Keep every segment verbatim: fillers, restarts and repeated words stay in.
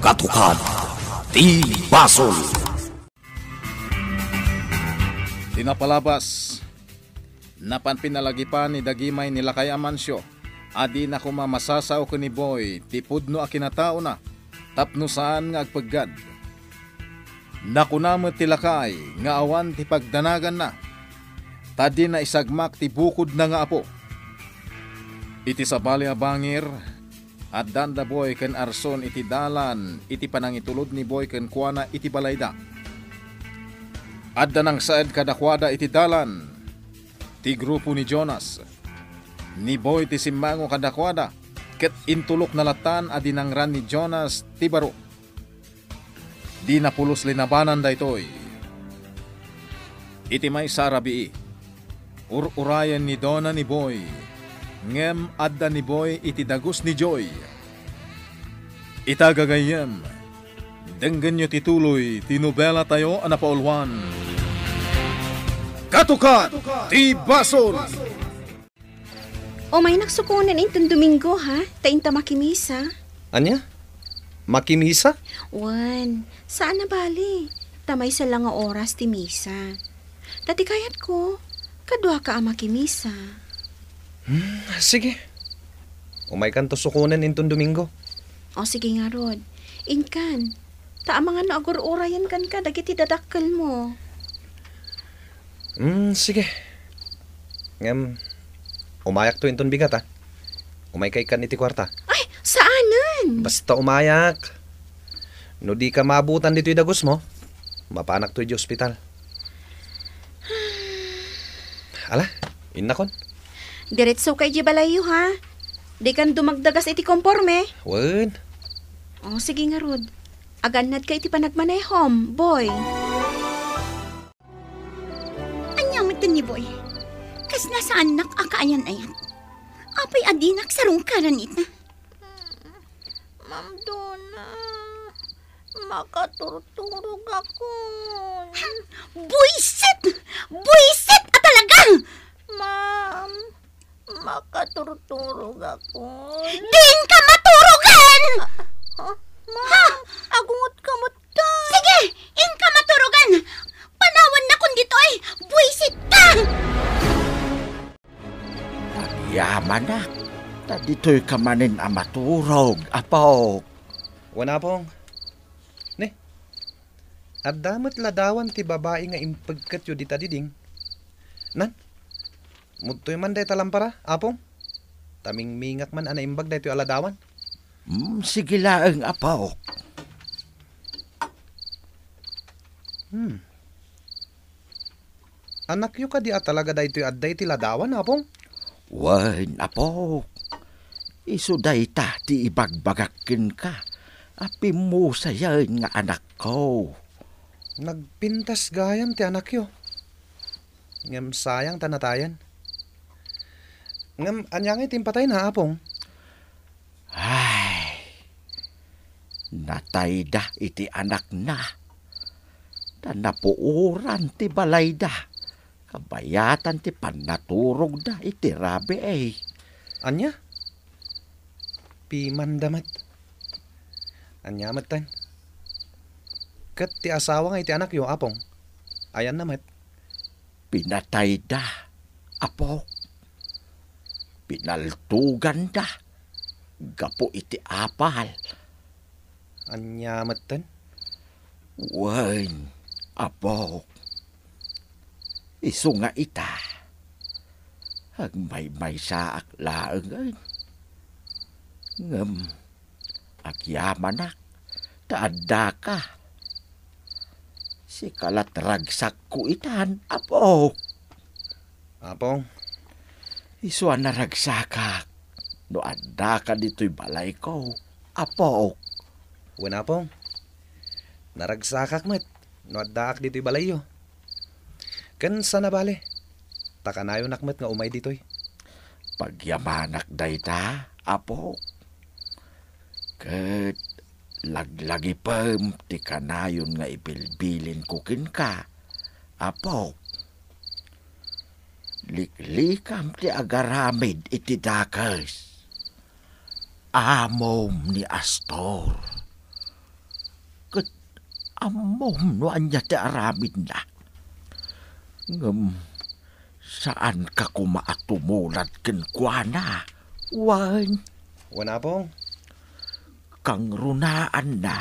Katukad ti basol. Ti napalabas, napan pinalagipan ni Dagimay ni Lakay Amancio a dina koma masasaw ken ni Boy ti pudno a kinataona tapno saan nga agpeggad. Nakuna met ti lakay nga awan ti pagdanaganna, ta dina isagmak ti bukodna nga apo. Iti sabali a bangir, addan da Boy ken Arson iti dalan iti panangitulod ni Boy kenkuana iti balayda. Adda nangsaed kadakuada iti dalan ti grupo ni Jonas. Ni Boy ti simmango kadakuada, ket intulokna lattan a dinangran ni Jonas ti baro. Dina pulos linabanan daytoy. Iti maysa a rabii, ur-urayen ni Dona ni Boy, ngem adda ni Boy iti dagus ni Joy. Ita, gagayyem, denggenyo ti tuloy ti nobelatayo a napauluan, Katukad ti Basol. Umaynak sukonen inton Domingo, ha? Ta inta makimisa. Ania? Makimisa? Wen, saan a bali. Ta maysa la nga oras ti misa. Ta ti kayatko, kaduaka a makimisa. Hmm, sige. Umaykanto sukonen inton Domingo. O, sige ngarud. Inkan. Ta amangan no agur-urayen kenka dagiti dadakkelmo. Hmm, sige. Ngem, umayakto inton bigat, a. Umayka ikkan iti kuarta. Ay, saanen! Basta umayak. No dika maabutan ditoy dagusmo, mapanakto idiay ospital. Ala, innakon. Diretsoka idiay balayyo, ha? Dikan dumagdagas iti konporme. Wen. O, sige ngarud. Agannadka iti panagmanehom, Boy. Ania met ni Boy? Kasla saannak a kaayan-ayan. Apay a dinak sarungkaran ita? Ma'am Dona, makaturturogakon. Buisit! Buisit a talaga! Ma'am, makaturturogakon. Diinka maturogen! Ah, ma'am, agungotka met. Sige, inka maturogen! Panawannakon ditoy! Buisitka! Agyamanak, ta ditoyka manen a maturog, apok. Wen, apong. Ne, adda met ladawan ti babai nga impegketyo dita diding. Nan, mudtoy man dayta lampara, apong. Ta mingmingak man a naimbag daytoy a ladawan. Hmm, sige laeng, apok. Hmm. Anakyo kadi a talaga daytoy adda iti ladawan, apong? Wen, apok. Isu dayta ti ibagbagak kenka a pimmusayen nga anakko. Nagpintas gayam ti anakyo. Ngem sayang ta natayen. Ngem ania ngay ti impatayna, apong? Ay, natayda iti anakna. Ta napuoran ti balayda. Kabayatan ti pannaturogda iti rabii. Ania? Pimanda met. Ania metten? Ket ti asawa nga iti anakyo, apong? Ayanna met? Pinatayda, apok. Pinaltoganda gapu iti apal. Ania metten? Wen, apok. Isu nga ita, agmaymaysaak laengen. Ngem agyamanak ta addaka. Sika lat ragsakko itan, apok. Apong. Isu a naragsakak no addaka ditoy balayko, apok. Wen, apong. Naragsakak met no addaak ditoy balayyo. Ken saan a bale, ta kanayonak met nga umay ditoy. Pagyamanak dayta, apok. Ket laglagipem ti kanayon nga ibilbilinko kenka, apok. Liklikam ti agaramid iti dakes. Amom ni Astor. ammom no ania ti aramidna. Ngem saanka koma a tumulad kenkuana, wen? Wen, Apong. Kangrunaanna,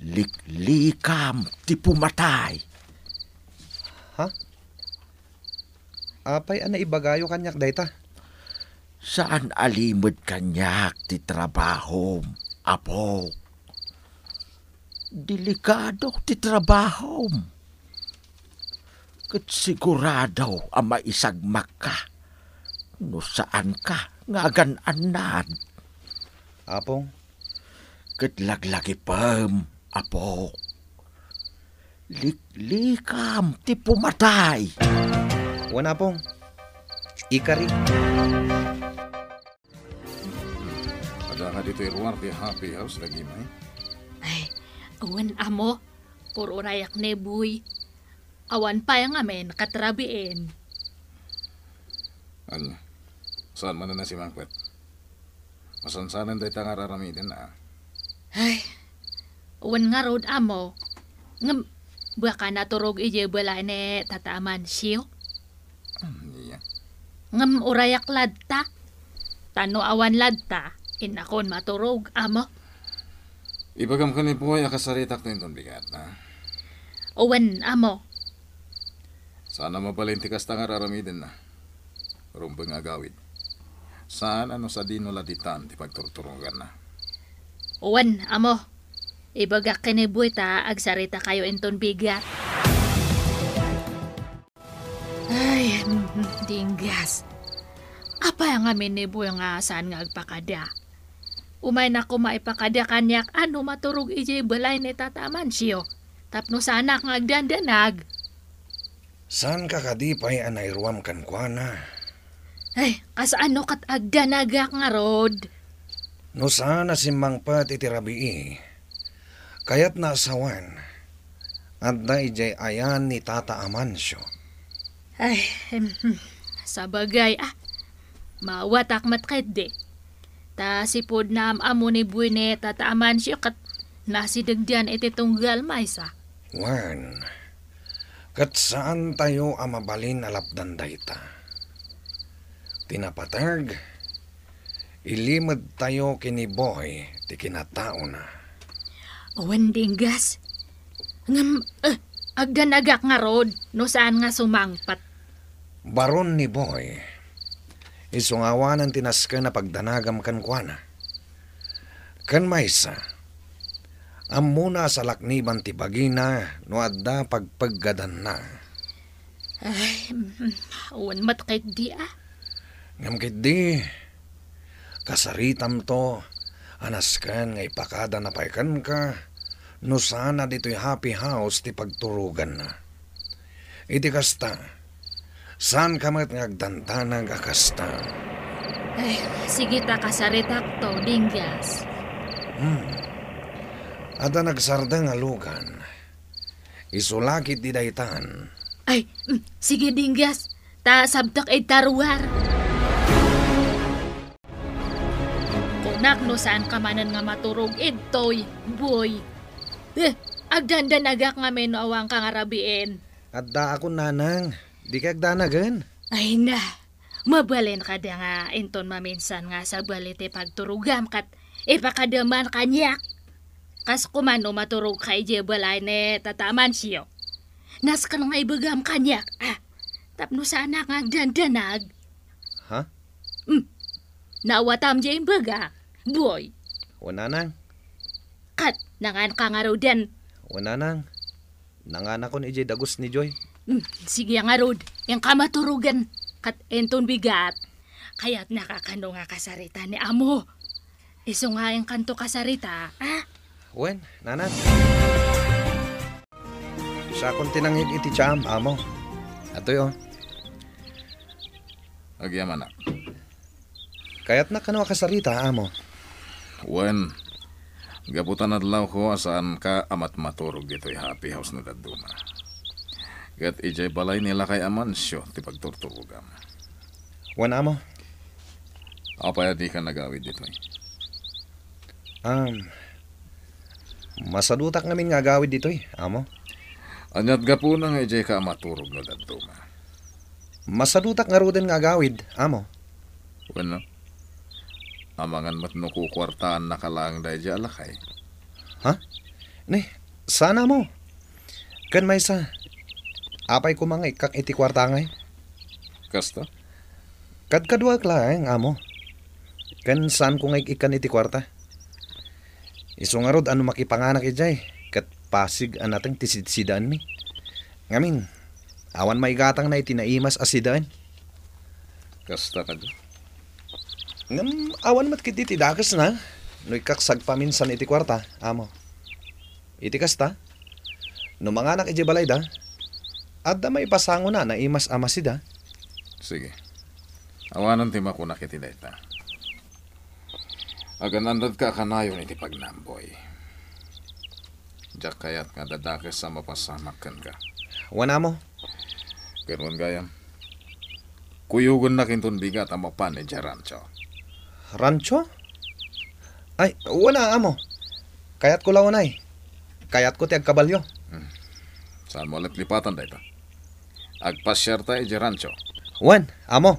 liklikam ti pumatay. Ha? Apay a naibagayo kaniak dayta? Saan a limed kaniak ti trabahom, Apo. Delikado ti trabahom. Ket sigurado a maisagmakka no saanka nga agan-annad. Apong. Ket laglagipem, Apo. Liklikam ti pumatay. Wen, Apong. Ikari. Adda kadi toy ruar ti Happy House, dagimay? Ay, wen, Amo. Puro rayak ni Boy. Awan pay ngamin katrabiin. Ania? Saan man a nasimangpet? Masansanen dayta nga ar-aramiden, a. Ay, wen ngarud, Amo. Ngem, baka naturog idiay balay ni Tata Amancio? Ania? Ngem urayak ladta. Ta no awan ladta, innakon maturog, Amo. Ibagam ken ni Boy a kasaritak to inton bigat, a. Wen, Amo. Saan a mabalin ti kasta nga ar-aramidenna. Rumbeng nga agawid. Saan a no sadino la ditan ti pagturturoganna. Wen, Amo. Ibagak ken ni Boy ta agsaritakayo inton bigat. Ay, mm, dinggas. Apay ngamin ni Boy nga saan nga agpakada? Umayna koma ipakada kaniak a no maturog idiay balay ni Tata Amancio tapno saanak nga agdandanag. Saanka kadi pay a nairuam kenkuana? Ay, kasano ket agdanagak ngarud? No saan a simmangpet iti rabii, kayatna a sawen, adda idiay ayan ni Tata Amancio. Ay, em, hmm, sabagay, a. Maawatak met ketdi. Ta sipud naam-ammo ni Boy ni Tata Amancio ket nasidegdian iti tunggal maysa. Wen, ket saantayo a mabalin a lapdan dayta. Ti napateg, ilimedtayo ken ni Boy ti kinataona. Wen, dinggas. Ngem, eh, agdanagak ngarud no saan nga sumangpet. Baron ni Boy, isu nga awanen ti nasken a pagdanagam kenkuana. Ken maysa, ammona a salakniban ti bagina no adda pagpeggadanna. Ay, mm, wen met ketdi, a. Ngem ketdi, kasaritamto a nasken nga ipakadana pay kenka no saan a ditoy Happy House ti pagturoganna. Iti kasta, saanka met nga agdandanag a kasta. Ay, sige ta kasaritakto, dinggas. Hmm. Adda nagsardeng a lugan. Isu la ketdi daytan. Ay, mm, sige, dinggas. Ta sabtek ita ruar. Kunak no saanka manen nga maturog idtoy, Boy. Eh, agdandanagak ngamin no awanka nga rabiin. Addaakon, nanang. Dika agdanagen. Ay na, mabalin kada nga inton maminsan nga sabali ti pagturogam ket ipakada man kaniak. Kas koma no maturogka idiay balay ni Tata Amancio. Nasken nga ibagam kaniak, a, tapno saanak nga agdandanag. Ha? Hmm. Naawatam diay imbagak, Boy. Wen, nanang. Ket, nanganka ngaruden. Wen, nanang. Nanganakon idiay dagus ni Joy. Hmm, sige ngarud, inka maturogen. Ket inton bigat, kayatnaka kano nga kasarita ni Amo. Isu nga inkanto kasarita, a? Wen, nanang. Sakon ti nangngeg iti tiaam, Amo. Atoy, o. Agyamanak. Kayatnak kano a kasarita, Amo? Wen, gapu ta nadlawko a saanka a matmaturog ditoy Happy House no dadduma. Ket idiay balay ni Lakay Amancio ti pagturturogam. Wen, Amo. Apay a dika nagawid ditoy? Am, Masadutak ngamin nga agawid ditoy, amo. Ania't gapuna nga idiay ka a maturog no dadduma? Masadutak ngaruden nga agawid, amo. Wenno, amangan met no kukuartaannaka laeng daydiay a lakay. Ha? Ne, saan, amo. Ken maysa, apay koma nga ikkak iti kuarta ngay? Kasta? Kadkaduak laeng, amo. Ken saanko nga ik-ikkan iti kuarta. Isu ngarud a no makipanganak idiay, ket pasig a nateng ti sidsidaenmi. Ngamin, awan maigatangna iti naimas a sidaen. Kasta kadi? Ngem awan met ketdi ti dakesna no ikkak sagpaminsan iti kuarta, amo. Iti kasta, no manganak idiay balayda, adda maipasangona a naimas a masida. Sige. Awanen ti makunak iti dayta. Agan-andadka a kanayon iti pagnam, Boy. Diak kayat nga adda dakes a mapasamak kenka. Wen, amo. Ken wen gayam, kuyogennak inton bigat a mapan idiay rancho. Rancho? Ay, wen a, amo. Kayatko la unay. Kayatko ti agkabalio. Hmm. Saanmo a liplipatan dayta? Agpasiarta idiay rancho. Wen, amo.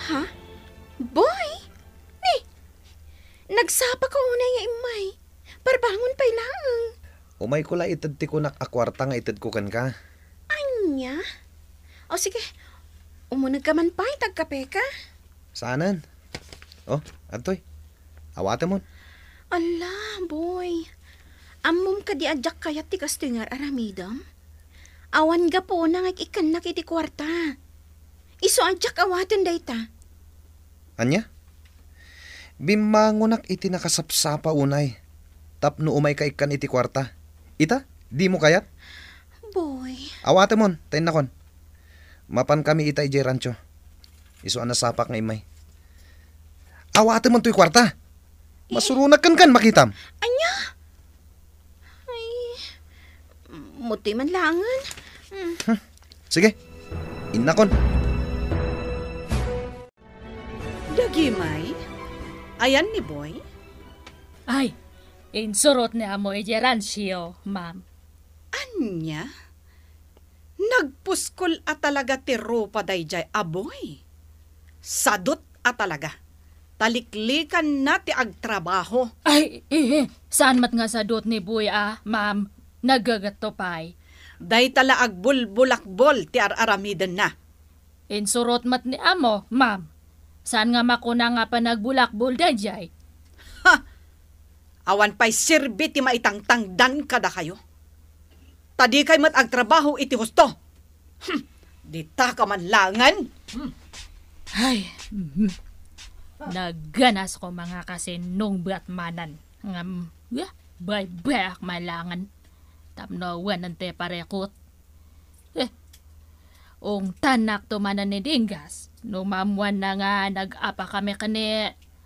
Ha? Boy? Ni, nagsapaka unay nga immay. Parbangon pay laeng. Umayko la ited ti kunak a kuarta nga itedko kenka. Ania? O sige, umunegka man pay ta agkapeka. Saanen. O, adtoy. Awatemon. Ala, Boy. Ammom kadi a diak kayat ti kastoy nga ar-aramidem? Awan gapuna nga ik-ikkannak iti kuarta. Isu a diak awaten dayta. Ania? Bimmangonak iti nakasapsapa unay tapno umayka ikkan iti kuarta. Ita, dimo kayat? Boy. Awatemon, ta innakon. Mapankami ita idiay rancho. Isu a nasapak nga immay. Awatemon toy kuarta. Eh. Masuronak kenkan, makitam. Ania? Ay, muti man laengen. Hmm. Hmm. Sige. Innakon. Dagimay? Ayan ni Boy? Ay, insurot ni Amo idiay rancho, ma'am. Ania? Nagpuskol a talaga ti rupa daydiay a Boy. Sadut a talaga. Taliklikanna ti agtrabaho. Ay, eh, eh, saan met nga sadut ni Boy a, ma'am? Nagagatto pay. Dayta la agbulbulakbol ti ar-aramidenna. Insurot met ni Amo, ma'am. Saan nga makuna nga panagbulakbol daydiay? Ha! Awan pay serbi ti maitangtangdan kadakayo. Ta dikay met agtrabaho iti husto. Hmm, ditaka man laengen. Hmm. Ay, mhm. Nagganas ko mga kasinungbat manen. Ngem, ah, baybay-ak man laengen. Tapno awanen ti parikut. Eh, ungtannakto manen ni Dinggas no maammoanna nga nag-apakami ken ni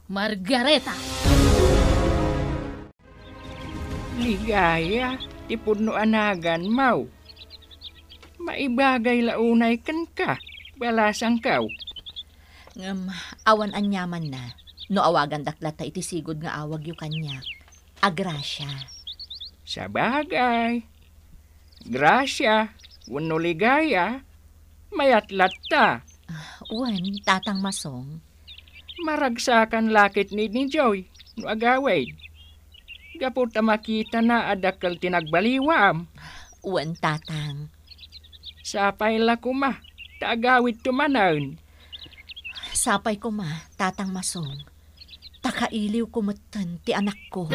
Margareta. Ligaya ti pudno a naganmo. Maibagay la unay kenka, balasangko. Ngem, awan aniamanna no awagandak latta iti sigud nga awagyo kaniak a Gracia. Sabagay, Gracia wenno Ligaya, mayat latta. Wen, Tatang Masong. Maragsakan la ketdi ni Joy no agawid. Gapu ta makitana a dakkel ti nagbaliwam. Wen, Tatang. Sapay la koma ta agawidto manen. Sapay koma, Tatang Masong. Ta kailiwko metten ti anakko.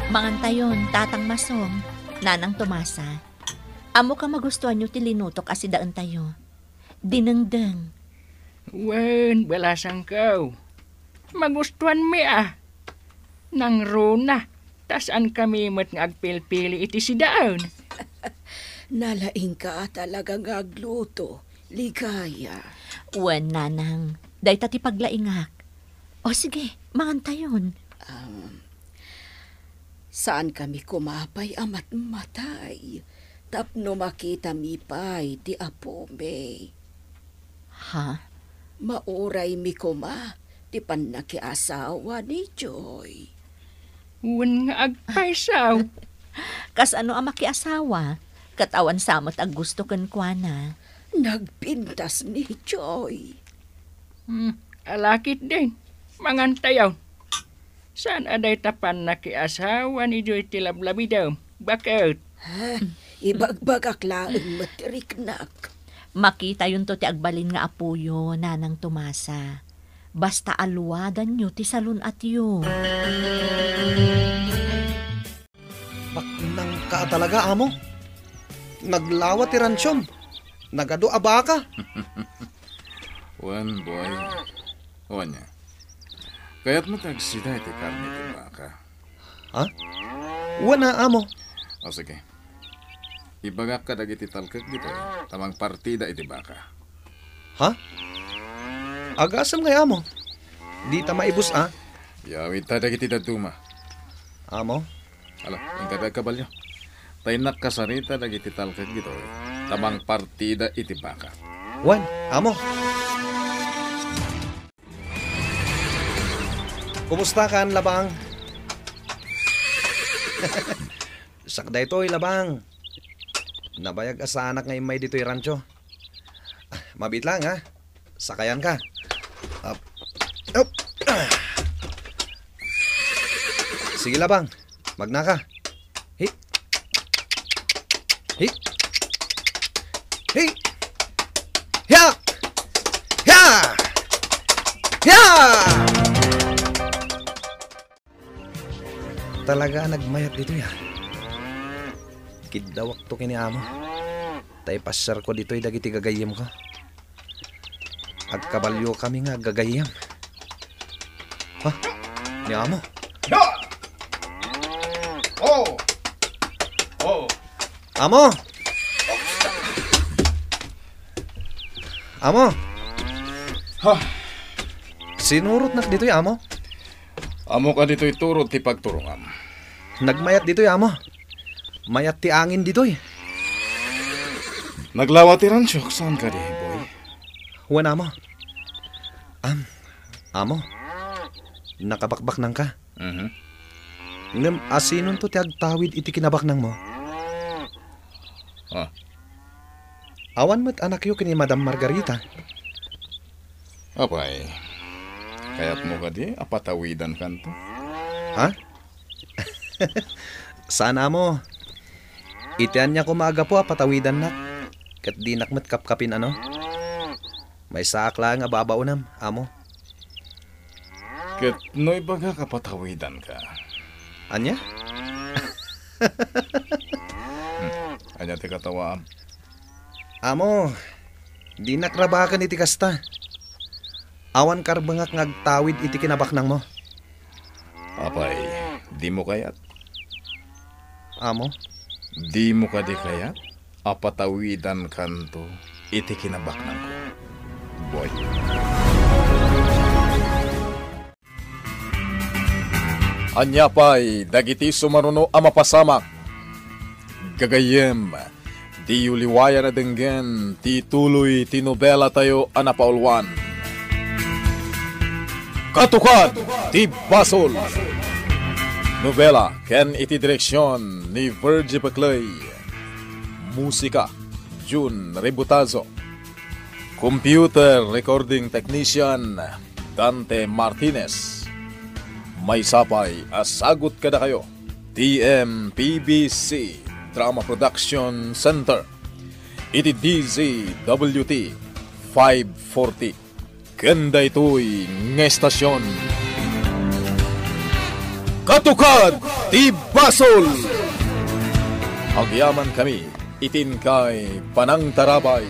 Mangantayon, Tatang Masong, Nanang Tomasa. Ammoka magustuanyo ti linutok a sidaentayo. Dinengdeng. Wen, balasangko. Magustuanmi a. Nangruna, ta saankami met nga agpilpili iti sidaen. Nalaingka a talaga nga agluto, Ligaya. Wen, Nanang. Dayta ti paglaingak. O sige, mangantayon. Um, saankami koma pay a matmatay tapno makitami pay ti apomi. Ha? Mauraymi koma ti pannakiasawa ni Joy. Wen nga agpaysaw. Kasano a makiasawa? Ket awan sa met a gusto kenkuana. Nagpintas ni Joy. Hmm, alakit din. Mangantayaw. Saan a dayta pannakiasawa ni Joy ti lablabidem? Baket? Ha? Ibagbagak laeng met ti riknak. Makitayonto ti agbalin nga apoyo, Nanang Tomasa. Basta aluadanyo ti salun-atyo. Baknangka a talaga, amo? Naglawa ti ransom. Nagadu a baka. Wen, boy. Wen, nia. Kayatmo ti agsida iti karne ti baka? Ha? Wen a, amo. O, sige. Ibagak kadagiti talkek ditoy, ta mangpartida iti baka. Ha? Agasem ngay, amo. Dita maibus a. Yawidta dagiti dadduma. Amo? Ala, inka agkabalio. Ta innak kasarita dagiti talkek ditoy, ta mangpartida iti baka. Wen, amo. Kumusta kan, Labang? Siak daytoy, Labang. Nabayag a saanak nga immay ditoy rancho. Ah, mabiit lang, ha? Sakayanka. Up. Up. Ah. Sige, Labang. Magnaka. Hi. Hi. Hi. Hiya! Hiya! Hiya! Talaga a nagmayat ditoy, a. Kiddawakto ken ni amo. Ta ipasiarko ditoy dagiti gagayyemko. Agkabaliokami nga aggagayyem. Ha? Ni amo? Ya! Oh! Oh! Amo! Amo! Ha? Sinurotnak ditoy, amo? Ammok a ditoy turod ti pagturongam. Nagmayat ditoy, amo. Mayat ti angin ditoy. Naglawa ti rancho, saan kadi, boy? Wen, amo. Am, amo. Nakabakbaknangka. Mhm. Ngem asinonto ti agtawid iti kinabaknangmo? Ah. Awan met anakyo ken ni Madam Margarita. Apay, kayatmo kadi a patawidankanto? Ha? Saan, amo. Iti ania koma a gapu a patawidannak, ket dinak met kapkapin, ano? Maysaak laeng a babaonem, amo. Ket no ibagak a patawidanka. Ania? Hmm, ania ti katawaam? Amo, dinak rabaken iti kasta. Awan karbengak nga agtawid iti kinabaknangmo. Apay, dimo kayat? Amo? Dimo kadi kayat a patawidankanto iti kinabaknangko, boy? Ania pay dagiti sumaruno a mapasamak? Gagayyem, diyo liwayan a denggen ti tuloy ti nobelatayo a napauluan, Katukad ti Basol. Nobela ken iti direksion ni Virgie Peclay. Musika, Jun Rebutazo. Computer recording technician, Dante Martinez. Maysa pay a sagut kadakayo, T M P B C Drama Production Center, iti D Z W T five forty. Ken daytoy nga estasion, Katukad ti Basol! Agyamankami iti inkay panangtarabay.